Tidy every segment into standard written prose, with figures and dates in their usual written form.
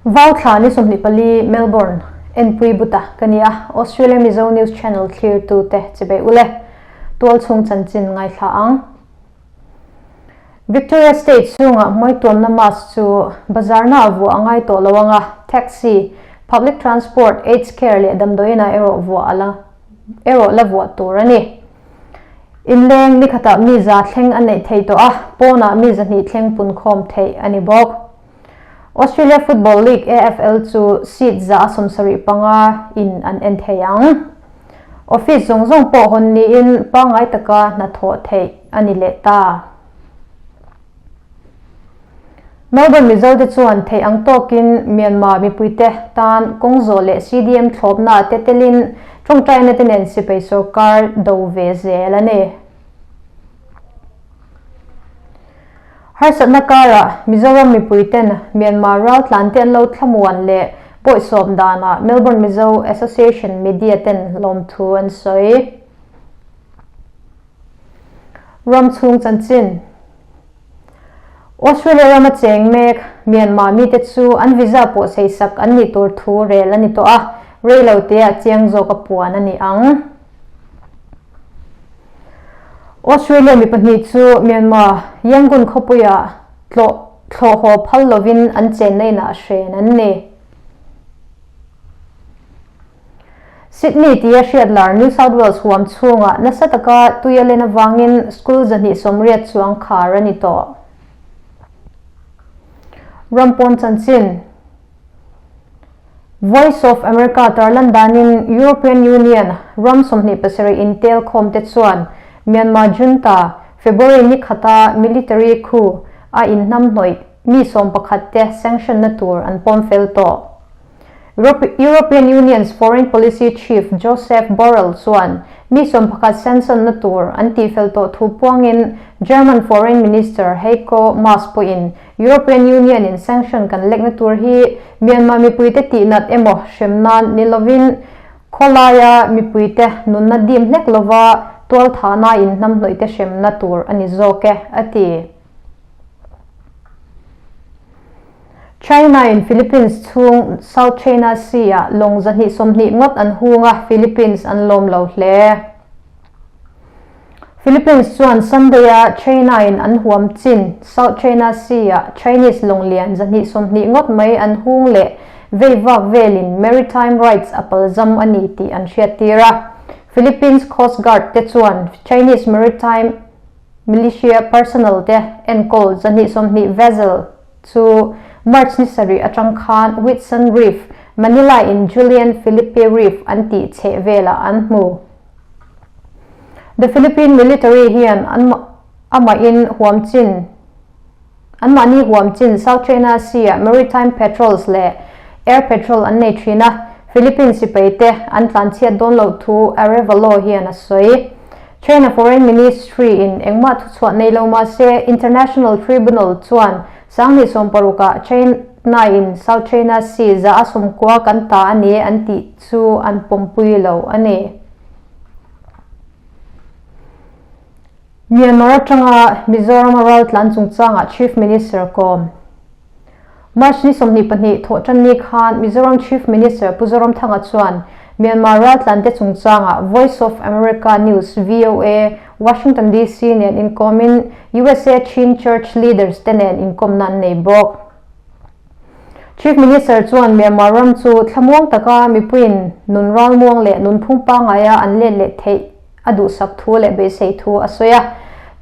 Vau thla ni 24 Melbourne enpui buta ka ni a, Australia Mizo News Channel thlirtute chibai ule. Tualchhung chanchin ngaithla ang. Victoria State chhunga hmawituamna mask chu bazarna a vuah a ngai tawh lo ang a, taxi, public transport, aged care leh damdawiinah erawh vuah a la erawh la vuah tur a ni. Inleng ni khatah mi za thleng a neih thei tawh a, pawnah mi zahnih thleng punkhawm theih a ni bawk. Australia Football League, AFL, chu seat 175 in an en thei ang. Office zawng zawng pawh hawn niin pangngai taka hnathawh theih a ni leh ta. Melbourne Mizote chuan theih ang tawkin Myanmar mipuite tan kawng zawh leh CDM thlawpna te telin tawngtaina te nen sipai sorkar do ve zel a ni. Harsatna karah Mizoram mipuiten Myanmar raltlante an lo thlamuan leh bawihsawm danah Melbourne Mizo Association media ten lawmthu an sawi. Ram chhung chanchin. Australia rama cheng mek Myanmar mite chu an visa pawh seisak an nih tur thu rel a ni tawh a, reiloteah chiang zawk a puan a ni ang. Australia mi pahnih chu Myanmar Yangon khawpuiah tlawh thlawh haw phal lovin an chenna inah hren an ni. Sydney tia hriat lar New South Wales huam chhungah nasa taka tui a len avangin school 280 chuang khar a ni tawh. Rampawn chanchin. Voice of America tarlan danin European Union ram 27 intel khawmte chuan Myanmar junta February ni khata military coup a inhnamhnawih mi 11 te sanction na tur an pawm fel tawh. European Union's foreign policy chief Josep Borrell chuan mi 11 sanction na tur an tihfel tawh thu puangin German foreign minister Heiko Maas pawhin European Union in sanction kan lekna tur hi Myanmar mipuite tihnat emaw hrem nan ni lovin khawlaia mipuite nunna dim hlek lova tualthahna inhnamhnawihte hremna tur a ni zawk e, a ti. China in Philippines chhung South China Sea ah lawng 220 ngawt an hung a, Philippines an lawm lo hle. Philippines chuan Sunday a China in an huam chin South China Sea ah Chinese lawng lian 220 ngawt mai an hung leh vei vak velin maritime rights a palzam a ni tih an hriattir a. Philippines Coast Guard te chuan Chinese maritime militia personnel te enkawl 220 vessel chu March ni sarih atang khan Whitsun Reef, Manila in Julian Felipe Reef an tih chheh velah an hmu. The Philippine military hian an amahin huam chin an mahni huam chin South China Sea ah maritime patrols leh air patrol an nei thin a, Philippine sipai te an tlanchhiat dawn loh thu Arevalo hian a sawi. China Foreign Ministry in engmah thuchhuah nei lo mah se International Tribunal chuan 2016 ah China in South China Sea 90% kan ta a ni an tih chu an pawmpui lo a ni. Myanmar atanga Mizoram a raltlan chungchangah Chief Minister kawm. March ni 22 thawhtan ni khan Mizoram Chief Minister Pu Zoramthanga chuan Myanmar raltlante chungchangah Voice of America News, VOA, Washington DC nen inkawmin USA Chin Church Leaders te nen inkawmna an nei bawk. Chief Minister chuan Myanmar ram chu thlamuang taka mipuiin nun ralmuang leh nunphung pangaia an let leh theih a duhsak thu leh beisei thu a sawi a.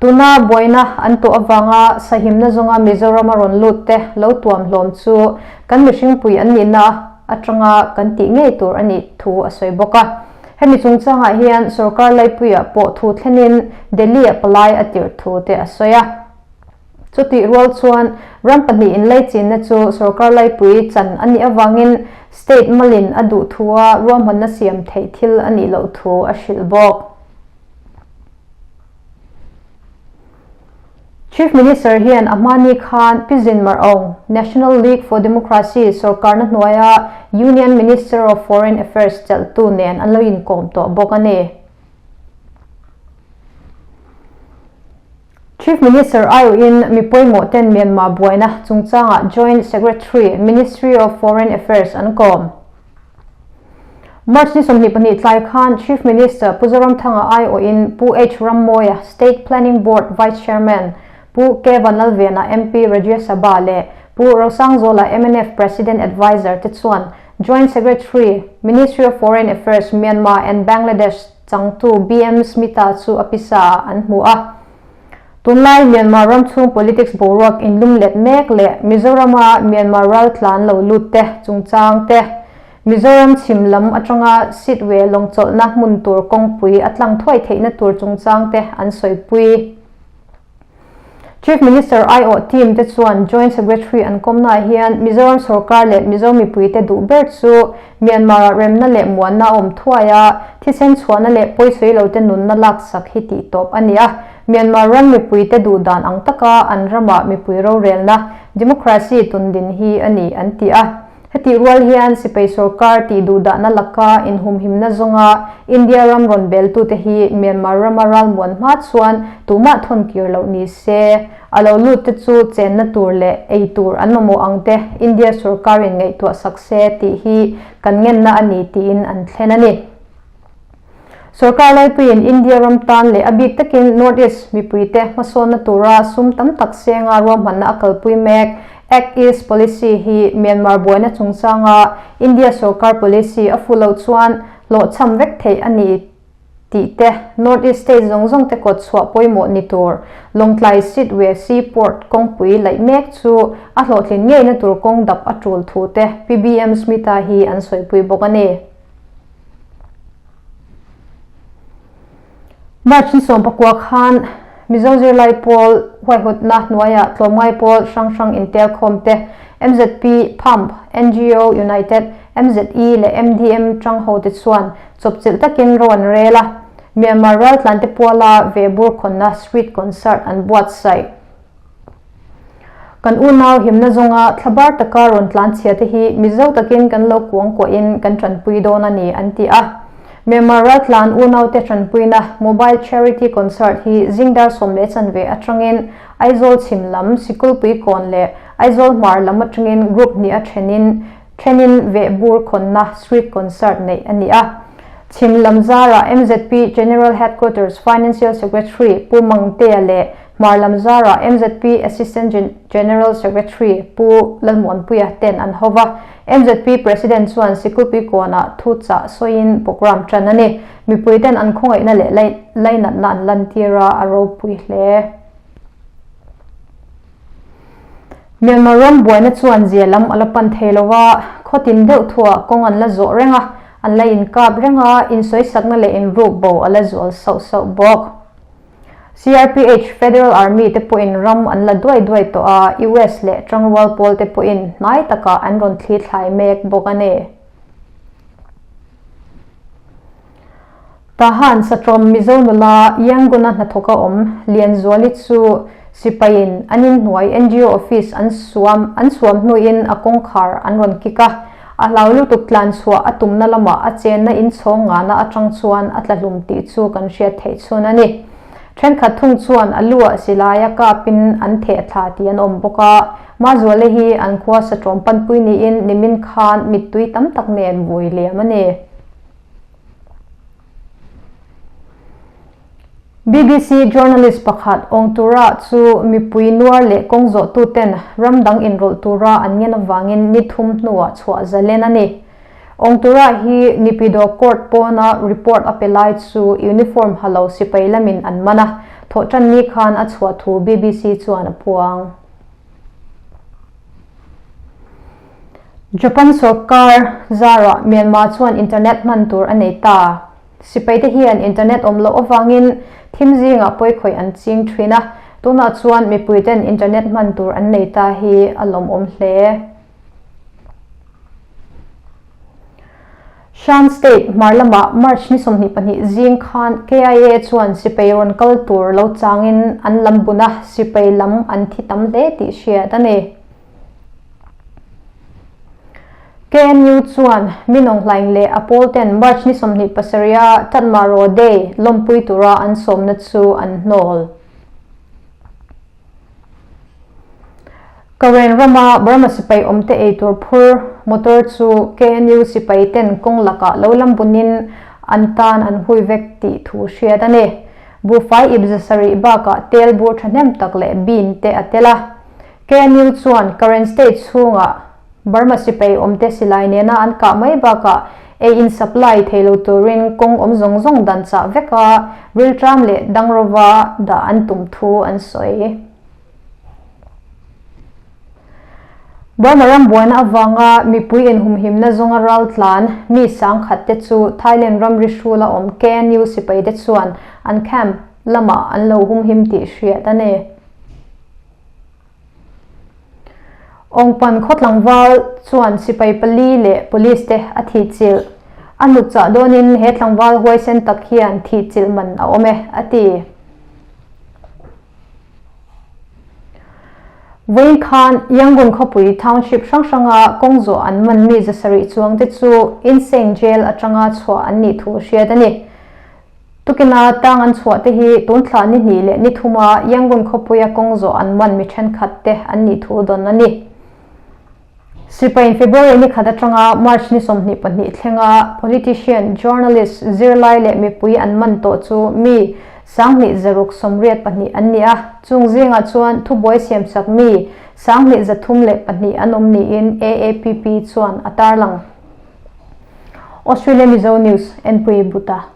Tuna buaina an tawh avanga sahimna zawnga Mizoram a rawn lut te lo tuam hlawm chu kan mihringpui an nihna atanga kan tih ngei tur a nih thu a sawi bawk a. Hemi chungchangah hian sorkar laipuiah pawh thu thlenin Delhi-ah palai a tirh thu te a sawi a. Chutih rual chuan ram pahnih inlaichinna chu sorkar laipui chan a nih avangin state malin a duh thua ruahmanna siam theih thil a nih loh thu a hrilh bawk. Chief Minister hian a hmani khan Pi Zin Mar Aung, National League for Democracy sorkarna hnuaia Union Minister of Foreign Affairs chelhtu nen an lo inkawm tawh bawk a ni. Chief Minister aiawhin mi pawimawh ten Myanmar buaina chungchangah Joint Secretary, Ministry of Foreign Affairs an kawm. March ni 22 tlai khan Chief Minister Pu Zoramthanga aiawhin Pu H Rammawia, State Planning Board Vice Chairman, Pu K Vanlalvena, MP Rajya Sabha leh Pu Rosangzuala, mnf President Adviser te chuan Joint Secretary, Ministry of Foreign Affairs, Myanmar and Bangladesh changtu BM Smita chu a pisa ah an hmu a. Tunlai Myanmar ram chhung politics boruak inlum let mek leh Mizorama Myanmar raltlan lo lut te chungchang te, Mizoram chhim lam atanga Sitwe lawngchawlhna hmun tur kawngpui a tlang thuai theihna tur chungchang te an sawipui. Chief Minister aiawh team te chuan Joint Secretary an kawmnaah hian Mizoram sorkar leh Mizo mipuite duh ber chu Myanmar-ah remna leh muanna a awm thuai a, thisen chhuahna leh pawisawi lote nunna laksak hi tih tawp a ni a. Myanmar ram mipuite duh dan ang taka an ramah mipui rorelna, democracy, tundin hi a ni, an ti a. Hetih rual hian sipai sorkar tih duhdahna laka inhumhimna zawnga India ram rawn beltute hi Myanmar rama ralmuan hma chuan tumah thawn kir loh ni se. A lo lut te chu chenna tur leh ei tur an mamawh ang te India sorkarin ngaihtuah sak se tih hi kan ngenna a ni tiin an thlen a ni. Sorkar laipuiin India ram tan leh a bik takin North East mipuite hmasawnna tura sum tam tak senga ruahmanna a kalpui mek. Act East Policy hi Myanmar buaina chungchanga India sorkar policy a fuh loh chuan hlawhchham vek theih a ni tih te, North East state zawng zawng te kawt chhuah pawimawh ni tur Lawngtlai Sitwe Sea Port kawngpui laih mek chu a hlawhtlin ngeina tur kawng dap a tul thu te PBM Smita hi an sawipui bawk a ni. March ni 19 khan Mizo zirlai pawl huaihawtna hnuaiah tlawmngai pawl hrang hrang intelkhawm te, MZP, PAMP, NGO United, MZE leh MDM tang hote chuan chawpchilh takin ro an rel a, Myanmar raltlante puala vehbur khawnna street concert an buatsaih. Kan unau himna zawnga thlabar taka rawn tlan chhia te hi Mizo takin kan lo kuangkuahin kan tanpui dawn a ni, an ti a. Myanmar raltlan unaute tanpuina Mobile Charity Concert hi zingdar 10:15 atangin Aizawl chhim lam Sikulpui kawn leh Aizawl hmar lam atangin group hnih a thenin thenin vehbur khawnna street concert neih a ni a. Chhim lam zarah MZP General Headquarters Financial Secretary Pu Mangtea leh Hmar lam zarah MZP Assistant General Secretary Pu Lalmuanpuia ten an ho va, MZP President chuan Sikulpui kawnah thu chah sawiin programme tan a ni. Mipui ten an khawngaihna leh lainatna an lantir a, a ropui hle. Myanmar ram buaina chuan zia lam a la pan thei lo va, khawtin deuh thuah kawng an la zawh reng a, an la inkap reng a, insawisakna leh inruk bo a la zual sauh sauh bawk. CRPH, Federal Army, te pawhin ram an la duai duai tawh a, US leh Tangrual pawl te pawhin hnai takah an rawn thli thlai mek bawk a ni. Tahan Satrawm Mizo nula Yangon-a hnathawka awm Lianzuali chu sipaiin an inhnuai ngo office an suam an suam hnuin a kawngkhar an rawn kick a, a hlau lutuk tlan chhuah a tumna lamah a chenna inchhawng ngana atang chuan a tla hlum tih chu kan hriat theih chhun a ni. Thenkhat thung chuan a luah silai a kapin an theh thla tih an awm bawk a, Mazuala hi an khua satawm panpui niin nimin khan mittui tam tak nen vui liam a ni. BBC journalist pakhat Aung Tura chu mipui nuar leh kawng zawhtuten ram dang inrawlh tura an ngen avangin ni thum hnuah chhuah zalen a ni. Aung Tura hi Naypyidaw court pawna report a pe lai chu uniform ha lo sipai lamin an man a, thawhtan ni khan a chhuah thu BBC chuan a puang. Japan sorkar zarah Myanmar chuan internet hman tur a nei ta. Sipaite hian internet awm loh avangin thim zingah pawikhawih an ching thin a, tunah chuan mipuiten internet hman tur an nei ta hi a lawmawm hle. Shan State hmar lamah March ni 22 zing khan KIA chuan sipai rawn kal tur lo changin an lam bun a, sipai lam an thi tam hle tih hriat a ni. KNU chuan Min Aung Hlaing leh a pawl ten March ni 27 a Tatmaraw Day lawmpui tura an sawmna chu an hnawl. Karen rama Burma sipai awmte ei tur phur motor chu KNU sipai ten kawng lakah lo lam bunin an tan an hui vek tih thu hriat a ni. Buhfai ip 700 bakah tel bur thahnem tak leh bean te a tel a. KNU chuan Karen state chhungah Burma sipai awmte silai nena an kah mai bakah ei in supply thei lo turin kawng awm zawng zawng dan chah veka rilṭam leh dangrova dah an tum thu an sawi. Burma ram buaina avanga mipui inhumhimna zawnga raltlan mi sangkhat te chu Thailand ramri hrula awm KNU sipai te chuan an camp lamah an lo humhim tih hriat a ni. Awngpan khaw tlangval chuan sipai pali leh police te a thihchilh. A hnutchah dawnin he tlangval huaisen tak hian thihchilh man a awm e, a ti. Vawiin khan Yangon khawpui township hrang hranga kawng zawh an man mi 700 chuang te chu Insein Jail atanga chhuah an nih thu hriat a ni. Tukina tang an chhuah te hi tun thla ni hnih leh ni thuma Yangon khawpuia kawng zawh an man mi thenkhat te an nih thu dawn a ni. Sipain February ni khat atanga March ni 22 thlenga politician, journalist, zirlai leh mipui an man tawh chu mi 2682 an ni a, chung zingah chuan thubuai siamsak mi 2302 an awm niin AAPP chuan a tarlang. Australia Mizo News, Enpui Buta.